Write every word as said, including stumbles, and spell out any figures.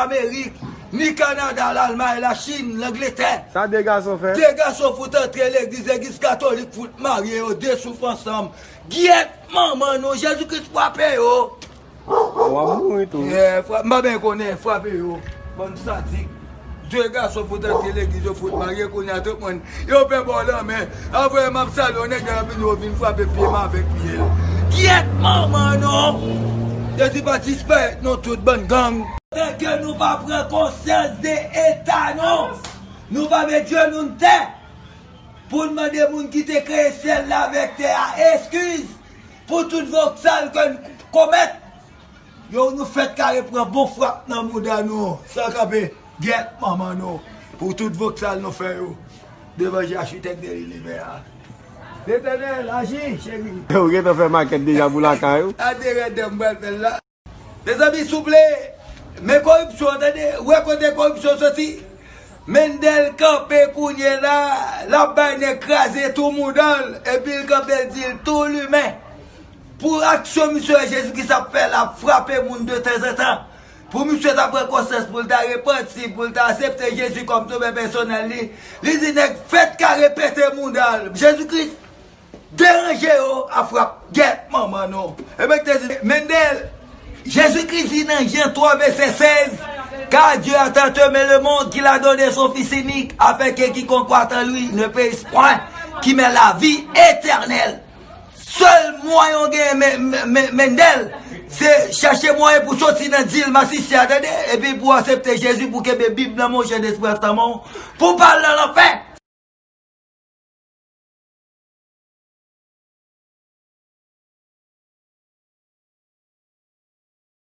Amerik, ni Kanada, Lalmay, Lachin, Langletè. Sa de gason fè? De gason fout antre legliz, legliz katolik fout marye yo de souf ansanm. Gyèt manman nou, Jezi Kris frape yo. W ap mouri tou. Yeah, fra- m pa byen konnen, frape yo. Bann sadik. De gason fout antre legliz, yo fout marye kounye a tout moun. Yo fè bò lanmen. Apre m ap salye yon nèg la vin yo vin frape pye m avèk pye l. Gyèt manman nou. Jezi pa disparèt non tout bann gang. Tanke nou pa pran konsyans de eta nou. Nou pa met je nou n tè. Pou n mande moun ki te kreye syèl la avèk tè a eskiz pou tout voksal ke n komèt. Yo, nou fèt kare pran bon frap nan mouda nou san kanpe. Gyèt manman nou pou tout voksal nou fè yo devan je achitèk de linivè a. Letènèl, aji, cheri. Ou gentan fè makèt deja pou lakay ou? Ade rèd m pral fè l la. Mezanmi, souple, men koripsyon, tande, wè kote koripsyon soti. Mendel kanpe kounye la, l ap bay nèg kraze tou mouda l, epi l kanpe l di l tou limen. Pou aksyon misye wè Jezi Kris ap fè, l ap frape moun de tanzantan. Pou misye ta pran konsyans, pou l ta repanti, pou l ta aksepte Jezi kòm sovè pèsonèl li, li di nèg fèt kare pete mouda l. Jezi Kris deranje yo a frap. Gyèt manman nou. Ebyen, te di, Mendel, Jezi Kris di nan Jan twa vèsè sèz, Car Dieu a tant aimé le monde qu'il a donné son Fils unique, afin que quiconque croit en lui ne périsse point, qu'il ait la vie éternelle. Sèl mwayen w genyen, Men- Men- Men- Mendel, se chache mwayen pou soti nan dil masisi a, tande, epi pou aksepte Jezi, pou kenbe Bib nan men w, Sentespri a nan men w, pou w pa al nan lanfè.